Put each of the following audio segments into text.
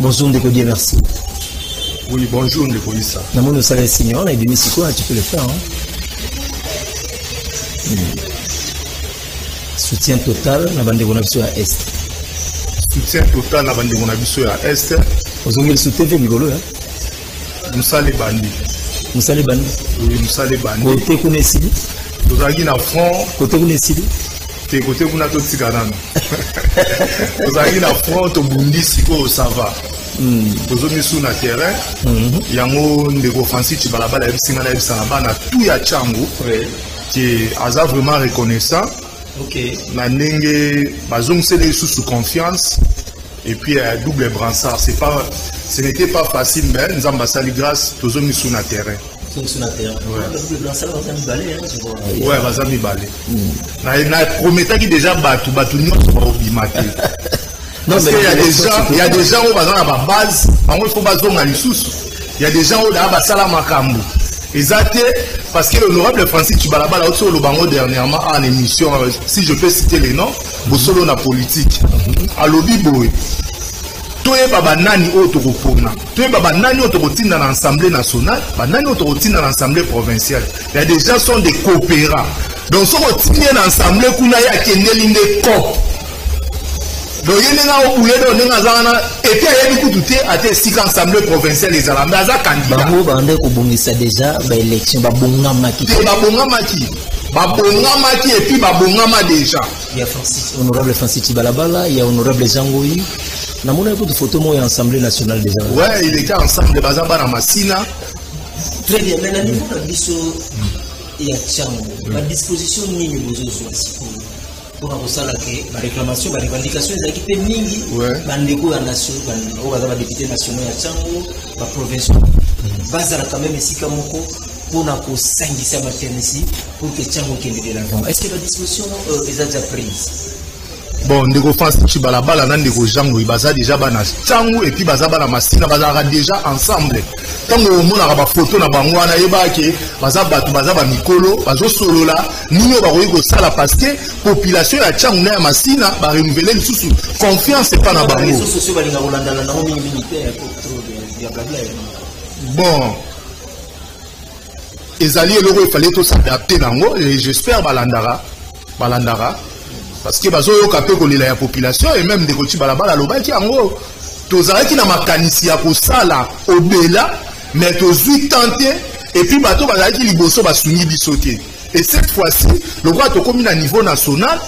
Bonjour ndeko Dieu merci. Oui, bonjour ndeko Issa. Namoni osala signe wana ebimi sikoyo, tu peux le faire. Hein? Soutien total na bandeko na biso ya Est. Soutien total na bandeko na biso ya Est. Ozongeli su TV mikolo ya? Mosala ebandi. Mosala ebandi. Oui, mosala ebandi. Kote kuna esili? Tozalaki na front. Kote kuna esili? Te, kote kuna totika nano. Tozalaki na front, tobundi sikoyo, ça va. Tozomi su na terrain. Yango ndeko Francis Tshibalabala ayebisi ngai nayebisa na bana tout ya Tshangu ke aza vraiment reconnaissant na ndenge bazongiseli lisusu confiance. Et puis double brassard, c'est pas, ce n'était pas facile, mais Nzambe asali grâce, tozomi su na terrain. Tozomi na terrain. Ouais. Double brassard, baza mibale, hein, je vois. Ouais, baza mibale. Na prometaki déjà bato, bato nyonso baobima te. Non, parce mais que y a les des gens, il y a des gens oyo baza na ba base, bango il faut bazonga lisusu. Il y a des gens oyo daa basala makambo. Eza te parce que l'honorable Francis Tshibalabala auti oloba yango dernièrement en émission, si je peux citer les noms, bosolo na politique. Alobi boye, toyeba banani oyo tokopona, toyeba banani oyo tokotinda na Assemblée nationale, banani oyo tokotinda na Assemblée provinciale. Il y a des gens sont des coopérants. Donc soki otindi ye na Assemblée kuna, ye akendeli nde cop. Donc ye ndenge aobule, donc ndenge aza wana, et puis ayebi kutu te ate esika Assemblée provinciale ezala, mais aza candidat. Bango bande kobongisa déjà baélection, babongamaki. Te, babongamaki, babongamaki, et puis babongama déjà. Ya Francis, honorable Francis Tshibalabala, ya honorable Jean Ngoyi. Namoni kutu photo moko ya Assemblée nationale déjà. Ouais, il était ensemble, baza bana Masina. Très bien, mais na niveau na biso ya Tshangu, badisposition nini bozozwa sikoyo mpona kosala ke baréclamation, barevendication ezalaki mpe mingi? Bandeko ya nation oyo baza badéputé nationaux ya Tshangu, baprovinciaux, bazala quand même esika moko mpona kosangisa maternisi pour que Tshangu ekende de l'avant. Est ce que badisposition eza déjà prise? Bon, ndeko Francis Tshibalabala na ndeko Jean Ngoyi baza déjà bana Tshangu, et puis baza bana Masina, bazalaka déjà ensemble. Ntango omonaka bafoto na bango wana, yebaka ke baza bato, baza bamikolo, bazosolola nini oyo bakoki kosala, parce que population ya Tshangu na ya Masina barenouveler lisusu confiance epa na bango. Réseaux sociaux balingaka kolandala nango mingimingi te, ya trop ya blabla. Bon, ezali eloko efale tos'adapter nango, et j'espère balandaka, balandaka, parce que bazoyoka mpe kolela ya population. Et même ndeko Tshibalabala alobaki yango, tozalaki na makanisi ya kosala obela, mais tozwi temps te, et puis bato bazalaki liboso basungi biso te. Et cette fois-ci, lokola tokomi na niveau national,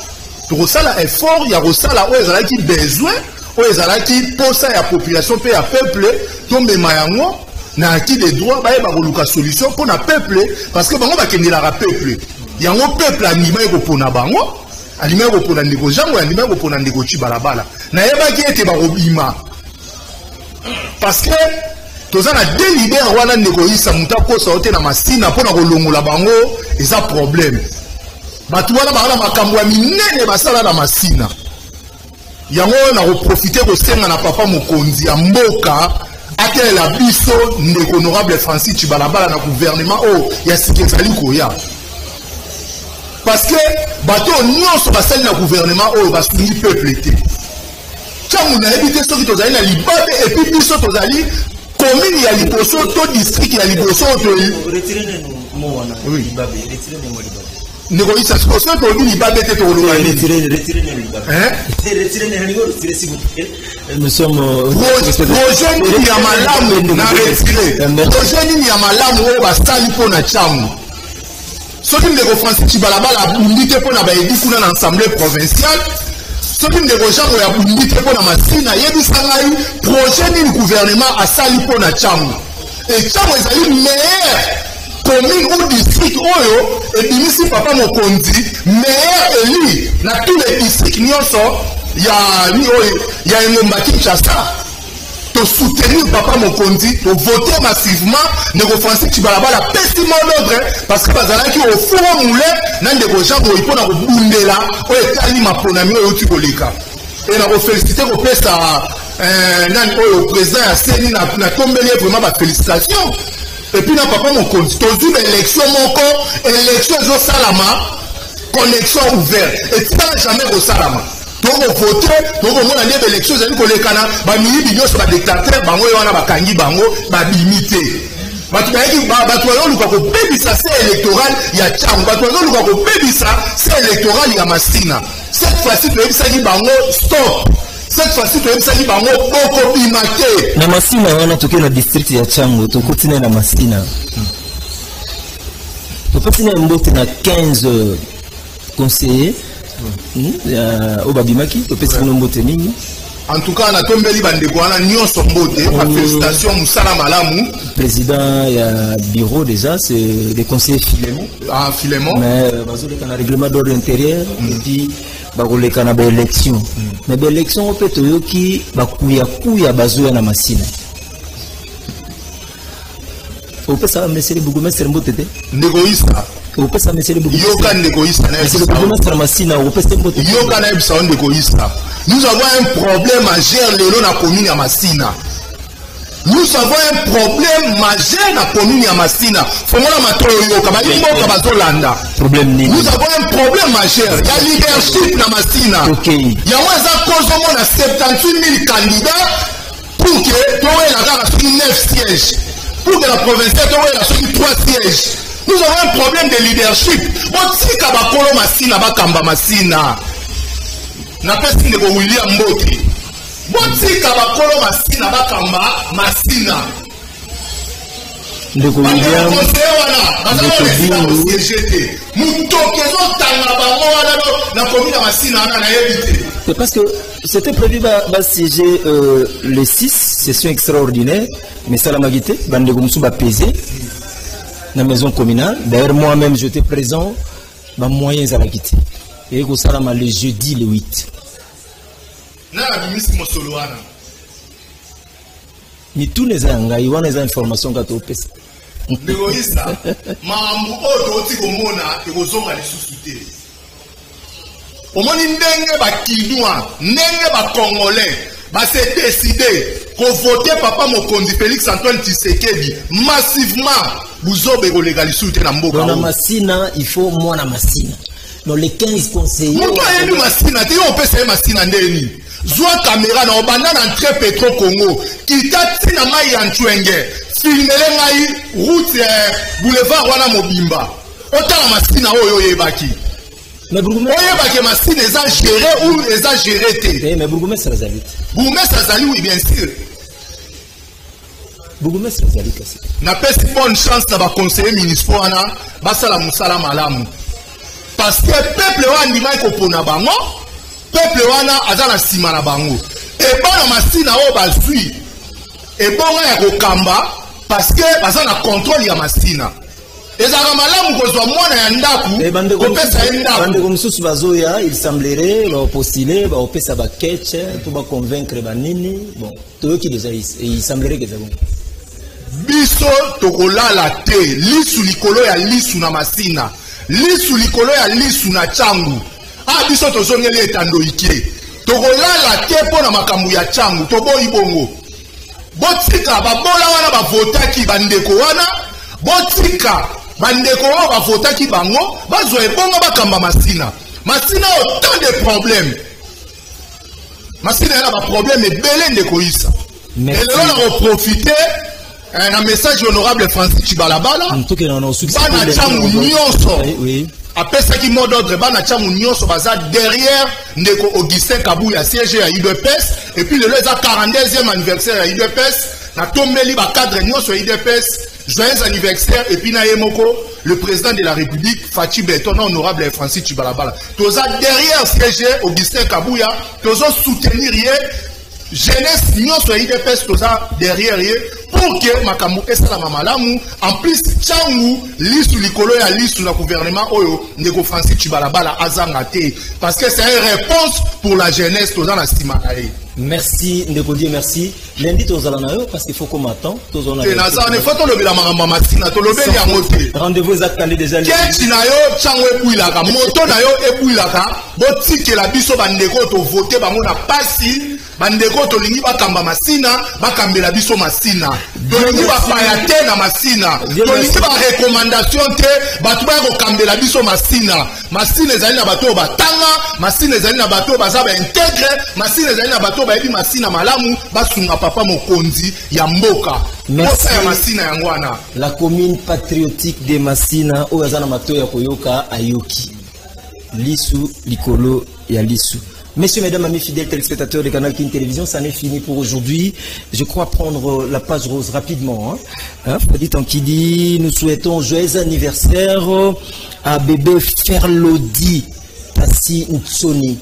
tokosala effort ya kosala oyo ezalaki besoin, oyo ezalaki posa ya population mpe ya peuple, tomema yango na acquis de droit, bayeba koluka solution mpo na peuple, parce que bango bakendelaka peuple. Yango peuple andimaki kopona bango, andimaki kopona ndeko Jango, andimaki kopona ndeko Tshibalabala. Nayebaki ete bakobima, parce que toza na deux leaders wana. Ndeko Isa, moto akosa yo te, na Masina mpo na kolongola bango eza problème. Bato wana baza na makambo ya minene basala na Masina. Yango oyo na koprofiter kosenga na papa mokonzi ya mboka atelela biso ndeko honorable Francis Tshibalabala na gouvernement oyo ya sika ezali koya, parce que bato oyo nyonso basali na gouvernement oyo basungi peuple te. Ntango nayebi te soki tozali na libabe, et puis biso tozali commune ya liboso to district ya liboso oyo. Retire neno mo wana. Oui. Libabe, retire neno libabe. Ndeko Isa, soki tolobi libabe te, tokoloba nini? Retire, retire neno libabe. Hein? Retire neno lingo, retire s'il vous plaît. Nous sommes Projet nini ya malamu na retire? Projet nini ya malamu oyo basali mpo na Tshangu? Soki ndeko Francis Tshibalabala abundi te mpo na baedi kuna na Assemblée provinciale, soki ndeko Jean oyo abundi te mpo na Masina, yebisa ngai projet nini gouvernement asali mpo na Tshangu. E Tshangu ezali meilleur commune ou district oyo ebimisi papa mokonzi meilleur élu na tous les districts nyonso ya ni oyo ya engumba Kinshasa. Tosoutenir papa mokonzi, tovote massivement. Ndeko Francis Tshibalabala apesi mot d'ordre, parce que bazalaki au four au moulin na ndeko Jean Boyi mpona kobundela oyo etali maponami oyo euti koleka. E na koféliciter, kopesa nani oyo président ya CENI, natombeli ye vraiment bafélicitation. Et puis na papa mokonzi, tozwi baélection moko, élection ezosalama connexion ouverte, etikala jamais kosalama. Tokovote, tokomona nde baélection ezali kolekana, bamiyibi nyonso, badictateur bango ye wana bakangi bango, babimi te. Bato bayaki, bato bazoluka kobebisa se électoral ya Tshangu, bato bazoluka kobebisa se électoral ya Masina. Cette fois-ci toyebisaki bango stop, cette fois-ci toyebisaki bango bokobima te. Na Masina wana, tokei na district ya Tshangu, tokoti na Masina, topesi na mbote na 15 conseillers oyo babimaki, topesi bino mbote mingi. En tout cas natombeli bandeko wana nyonso mbote, bafélicitation, mosala malamu. Président ya bureau déjà, c'est le conseiller Philémon. Ah, Philémon. Mais bazoleka na règlement d'ordre intérieur et puis bakoleka na baélection. Mais baélection oyo mpe toyoki bakuyakuya bazoya na Masina. Opesa monsieur le bourgmestre mbote te? Ndeko Isa. Opesa monsieur le bourgmestre. Yoka, ndeko Isa. Monsieur le bourgmestre Masina, opesa mbote. Yoka, nayebisa yo, ndeko Isa, nous avons un problème majeur lelo na commune ya Masina. Nous avons un problème majeur na commune ya Masina. Fongola matoi oyoka, bayi mboka bazolanda. Problème nini? Nous avons un problème majeur ya leadership na Masina. Yango eza kozomona 78 000 candidats pour que towela kaka soki 9 sièges, pour que la provinciale towela soki 3 sièges. Nous avons un problème de leadership. Botika bakolo Masina bakamba Masina. Napesi ndeko William mbote. Botika bakolo Masina bakamba Masina. Ndeko William. Conseiller wana baza kosiéger te, motoki ezotanga bango wana na commune ya Masina wana, nayebi te. C'est parce que c'était prévu ba siéger le 6, session extraordinaire, mais salamaki te. Bandeko mosusu bapese na maison communale. D'ailleurs moi-même j'étais présent, bamoyen ezalaki te. Eye kosalama le jeudi le 8. Na nabimisi mosolo wana. Mituna eza ya ngai wana, eza information kaka topesa. Ndeko Isa, makambo oyo touti komona ekozonga lisusu te. Omoni ndenge bakinois, ndenge bacongolais base décidé kovote papa mokonzi Félix Antoine Tshisekedi massivement, buzoba ekoleka lisusu te na mboka. Na Masina, il faut mwana Masina dans les 15 conseillers. Moto ayebi Masina te, yo opesa ye Masina ndeni? Zwa caméra na obanda na entrée Petro Congo, kita ntina mai ya Ntwenge, filmele ngai route, boulevard wana mobimba, otala Masina oyo oyebaki. Oyebaki Masina eza géré ou eza géré te. Mais bourgmestre azali te. Bourgmestre azali, oui, bien sûr. Bourgmestre azali kasi. Napesi bonne chance na baconseiller municipaux wana, basala mosala malamu, parce que peuple wana andimaki kopona bango, peuple wana aza na nsima na bango. Ebana Masina oyo bazwi ebonga ya kokamba, parce que baza na contrôle ya Masina. Ezalaka malamu kozwa mwana ya ndako, kopesa ye ndako. Bandeko mosusu bazoya, il semblerait baopostule, baopesa baketche to baconvaincre banini. Bon, toyoki déjà, il semblerait que eza bon. Biso tokolala te, lisu likolo ya lisu na Masina, lisu likolo ya lisu na Tshangu. A biso tozongeli etando ike, tokolala te mpo na makambo ya Tshangu. Toboyi bongo. Botika babola wana bavotaki bandeko wana, botika bandeko oyo bavotaki bango bazwa ebongo bakamba Masina. Masina, autant de problème, Masina ya na baproblème ebele, ndeko Isa. Elelo na koprofite na message honorable Francis Tshibalabala. Bana Tshangu nyonso, apesaki mot d'ordre, bana Tshangu nyonso baza derrière ndeko Augustin Kabuya, siège ya UDPS. Et puis lelo eza 42e anniversaire ya UDPS. Natombeli bacadre nyonso ya UDPS joyeux anniversaire, et puis na ye moko le président de la République Fatshi Béton na honorable Francis Tshibalabala. Toza derrière siège Augustin Kabuya, tozo soutenir ye. Jeunesse nyonso ya UDPS toza derrière ye pour que makambo esalama malamu. En plus, Tshangu lisu likolo ya lisu na gouvernement oyo, ndeko Francis Tshibalabala azanga te, parce que c'est une réponse pour la jeunesse. Toza na nsima na ye. Merci ndeko Die, merci. Lundi tozala na yo, parce qu'il faut qu'on m'attend. Te, naza wana. Faut tolobela makambo ya Masina, tolobeli yango te. Rendez-vous ezakande déjà. Keti na yo ntango ebwilaka, moto na yo ebwilaka. Botikela biso bandeko oyo tovote bango na pasi. Bandeko, tolingi bakamba Masina, bakambela biso Masina. Tolingi bapaya te na Masina, tolingi barecommandation te. Bato baya kokambela biso Masina. Masina ezali na bato oyo batanga, Masina ezali na bato oyo baza baintègre, Masina ezali na bato oyo bayebi Masina malamu. Basunga papa mokonzi ya mboka. Posa ya Masina yango wana. La commune patriotique de Masina, oyo aza na matoi ya koyoka ayoki, lisu likolo ya lisu. Messieurs, mesdames, amis fidèles téléspectateurs de Canal King Télévision, ça n'est fini pour aujourd'hui. Je crois prendre la page rose rapidement. Hein. Hein, Freddy Tankidi, nous souhaitons joyeux anniversaire à bébé Ferlodi Tassi Ntsoni.